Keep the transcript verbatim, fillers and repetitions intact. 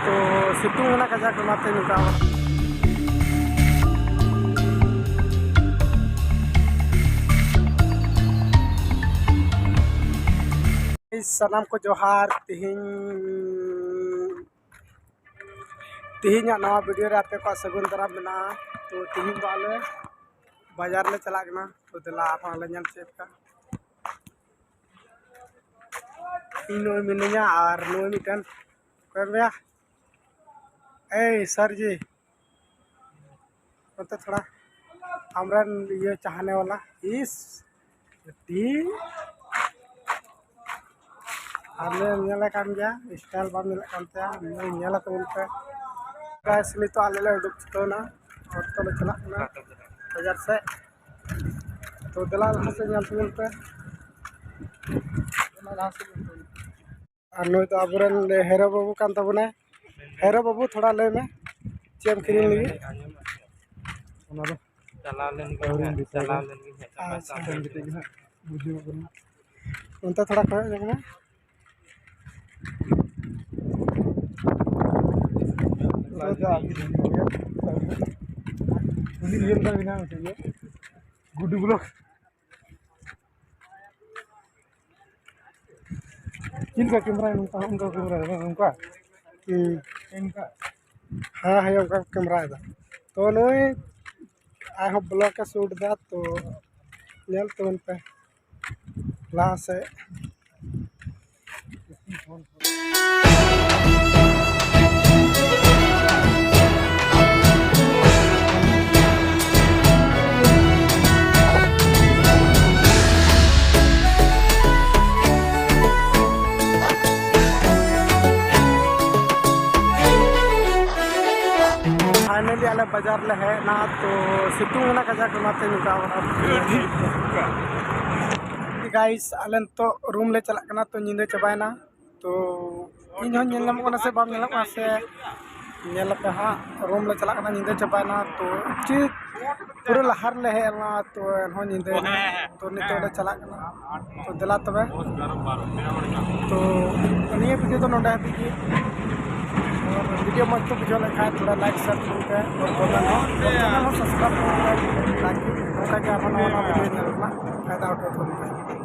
ᱛᱚ ᱥᱤᱛᱩᱝ ᱠᱟᱱᱟ ᱠᱟᱡᱟᱠ, ᱚᱱᱟᱛᱮ ᱱᱚᱝᱠᱟ᱾ ᱥᱟᱱᱟᱢ ᱠᱚ ᱡᱚᱦᱟᱨ᱾ ᱛᱤᱦᱤᱧ, ᱛᱤᱦᱤᱧᱟᱜ ᱱᱟᱣᱟ ᱵᱷᱤᱰᱤᱭᱳ ᱨᱮ ᱟᱯᱮ ᱠᱚᱣᱟᱜ ᱥᱟᱹᱜᱩᱱ ᱫᱟᱨᱟᱢ ᱢᱮᱱᱟᱜᱼᱟ᱾ ᱛᱚ ᱛᱤᱦᱤᱧ ᱫᱚ ᱟᱞᱮ ᱵᱟᱡᱟᱨ ᱞᱮ ᱪᱟᱞᱟᱜ ᱠᱟᱱᱟ᱾ ᱛᱚ ᱫᱮᱞᱟ ᱟᱨᱦᱚᱸ ᱞᱮ ᱧᱮᱞ ᱪᱮᱫ ᱠᱟ᱾ ᱤᱧ ᱱᱩᱭ ᱢᱤᱱᱟᱹᱧᱟ ᱟᱨ ᱱᱩᱭ ᱢᱤᱫᱴᱮᱱ, ᱚᱠᱚᱭ ᱢᱮᱭᱟ? ᱮᱭ ᱥᱟᱨ ᱡᱤ, ᱱᱚᱛᱮ ᱛᱷᱚᱲᱟ ᱟᱢᱨᱮᱱ ᱤᱭᱟᱹ ᱪᱟᱦᱟᱱᱮ ᱣᱟᱞᱟ ᱤᱥ ᱴᱤ᱾ ᱟᱨ ᱱᱩᱭ ᱧᱮᱞᱮ ᱠᱟᱱ ᱜᱮᱭᱟ, ᱥᱴᱟᱭᱤᱞ ᱵᱟᱢ ᱧᱮᱞᱮᱫ ᱠᱟᱱ ᱛᱟᱭᱟ, ᱱᱩᱭ ᱧᱮᱞ ᱛᱟᱵᱚᱱ ᱯᱮ᱾ ᱜᱟᱭᱥ, ᱱᱤᱛᱚᱜ ᱟᱞᱮ ᱞᱮ ᱩᱰᱩᱠ ᱪᱷᱩᱴᱟᱹᱣ ᱮᱱᱟ, ᱦᱚᱨ ᱛᱮᱞᱮ ᱪᱟᱞᱟᱜ ᱠᱟᱱᱟ ᱵᱟᱡᱟᱨ ᱥᱮᱫ᱾ ᱛᱚ ᱫᱮᱞᱟ ᱞᱟᱦᱟ ᱥᱮᱫ ᱧᱮᱞ ᱛᱟᱵᱚᱱ ᱯᱮ, ᱫᱮᱞᱟ ᱞᱟᱦᱟ ᱥᱮᱫ ᱧᱮᱞ ᱛᱟᱵᱚᱱ ᱯᱮ᱾ ᱟᱨ ᱱᱩᱭ ᱫᱚ ᱟᱵᱚᱨᱮᱱ ᱦᱮᱨᱳ ᱵᱟᱹᱵᱩ ᱠᱟᱱ ᱛᱟᱵᱚᱱᱟᱭ᱾ ᱦᱮᱨᱳ ᱵᱟᱹᱵᱩ, ᱛᱷᱚᱲᱟ ᱞᱟᱹᱭ ᱢᱮ, ᱪᱮᱫ ᱮᱢ ᱠᱤᱨᱤᱧ ᱞᱟᱹᱜᱤᱫ? ᱚᱱᱟ ᱫᱚ ᱪᱟᱞᱟᱣ ᱞᱮᱱ ᱜᱮ ᱟᱹᱣᱨᱤᱧ ᱦᱟᱸᱜ, ᱫᱤᱥᱟᱹᱭᱟ᱾ ᱪᱟᱞᱟᱣ ᱞᱮᱱ ᱜᱮ ᱦᱟᱸᱜ, ᱟᱪᱪᱷᱟ᱾ ᱥᱮᱱ ᱠᱟᱛᱮ ᱜᱮ ᱦᱟᱸᱜ ᱵᱩᱡᱷᱟᱹᱣ ᱠᱟᱱᱟ᱾ ᱚᱱᱛᱮ ᱛᱷᱚᱲᱟ ᱠᱚᱭᱚᱜ ᱧᱚᱜ ᱢᱮ᱾ ᱩᱱᱤ ᱤᱭᱟᱹ ᱞᱮᱠᱟ ᱢᱮᱱᱟᱭᱟ ᱢᱤᱫᱴᱮᱡ ᱤᱭᱟᱹ, ᱜᱩᱰᱩ ᱵᱞᱚᱠ᱾ ᱪᱮᱫ ᱞᱮᱠᱟ ᱠᱮᱢᱮᱨᱟ ᱱᱚᱝᱠᱟ, ᱚᱱᱠᱟ ᱠᱮᱢᱮᱨᱟ ᱱᱚᱝᱠᱟ? ᱦᱩᱸ᱾ ᱚᱱᱠᱟ? ᱦᱮᱸ, ᱦᱮᱸ, ᱚᱱᱠᱟ ᱠᱚ ᱠᱮᱢᱮᱨᱟᱭᱮᱫᱟ᱾ ᱛᱚ ᱱᱩᱭ ᱟᱨᱦᱚᱸ ᱵᱞᱚᱜ ᱮ ᱥᱩᱴ ᱮᱫᱟ, ᱛᱚ ᱧᱮᱞ ᱛᱟᱵᱚᱱ ᱯᱮ ᱞᱟᱦᱟ ᱥᱮᱫ᱾ Finally ᱟᱞᱮ ᱵᱟᱡᱟᱨ ᱞᱮ ᱦᱮᱡ ᱮᱱᱟ, ᱛᱚ ᱥᱤᱛᱩᱝ ᱠᱟᱱᱟ ᱠᱟᱡᱟᱠ, ᱚᱱᱟᱛᱮ ᱱᱚᱝᱠᱟ ᱵᱟᱲᱟ᱾ Guys, ᱟᱞᱮ ᱱᱤᱛᱚᱜ ᱨᱩᱢ ᱞᱮ ᱪᱟᱞᱟᱜ ᱠᱟᱱᱟ, ᱛᱚ ᱧᱤᱫᱟᱹ ᱪᱟᱵᱟᱭᱮᱱᱟ᱾ ᱛᱚ ᱤᱧ ᱦᱚᱸ ᱧᱮᱞ ᱧᱟᱢᱚᱜ ᱠᱟᱱᱟ ᱥᱮ ᱵᱟᱝ ᱧᱮᱞᱚᱜ ᱠᱟᱱᱟ ᱥᱮ, ᱧᱮᱞ ᱟᱯᱮ ᱦᱟᱸᱜ᱾ ᱨᱩᱢ ᱞᱮ ᱪᱟᱞᱟᱜ ᱠᱟᱱᱟ, ᱧᱤᱫᱟᱹ ᱪᱟᱵᱟᱭᱮᱱᱟ, ᱛᱚ ᱪᱮᱫ ᱯᱩᱨᱟᱹ ᱞᱟᱦᱟ ᱨᱮᱞᱮ ᱦᱮᱡ ᱞᱮᱱᱟ, ᱛᱚ ᱮᱱᱦᱚᱸ ᱧᱤᱫᱟᱹᱭᱮᱱᱟ᱾ ᱛᱚ ᱱᱤᱛᱚᱜ ᱞᱮ ᱪᱟᱞᱟᱜ ᱠᱟᱱᱟ᱾ ᱛᱚ ᱫᱮᱞᱟ ᱛᱚᱵᱮ, ᱛᱚ ᱱᱤᱭᱟᱹ ᱵᱷᱤᱰᱤᱭᱳ ᱫᱚ ᱱᱚᱰᱮ ᱦᱟᱹᱵᱤᱡ ᱜᱮ᱾ ᱟᱨ ᱵᱷᱤᱰᱤᱭᱳ ᱢᱚᱡᱽ ᱠᱚ ᱵᱩᱡᱷᱟᱹᱣ ᱞᱮᱠᱷᱟᱱ ᱛᱷᱚᱲᱟ ᱞᱟᱭᱤᱠ ᱥᱮᱭᱟᱨ ᱛᱟᱵᱚᱱ ᱯᱮ ᱟᱨ ᱠᱚᱢᱮᱱᱴ ᱦᱚᱸ ᱪᱮᱱᱮᱞ ᱦᱚᱸ ᱥᱟᱵᱥᱠᱨᱟᱭᱤᱵ ᱛᱟᱵᱚᱱ ᱯᱮ᱾ ᱛᱟᱠᱤ ᱱᱚᱝᱠᱟ ᱜᱮ ᱟᱨᱦᱚᱸ ᱱᱟᱣᱟ ᱱᱟᱣᱟ ᱵᱷᱤᱰᱤᱭᱳ ᱧᱮᱞ ᱨᱮᱱᱟᱜ ᱯᱷᱟᱭᱫᱟ ᱦᱚᱴᱚ ᱛᱟᱵᱚᱱ ᱯᱮ᱾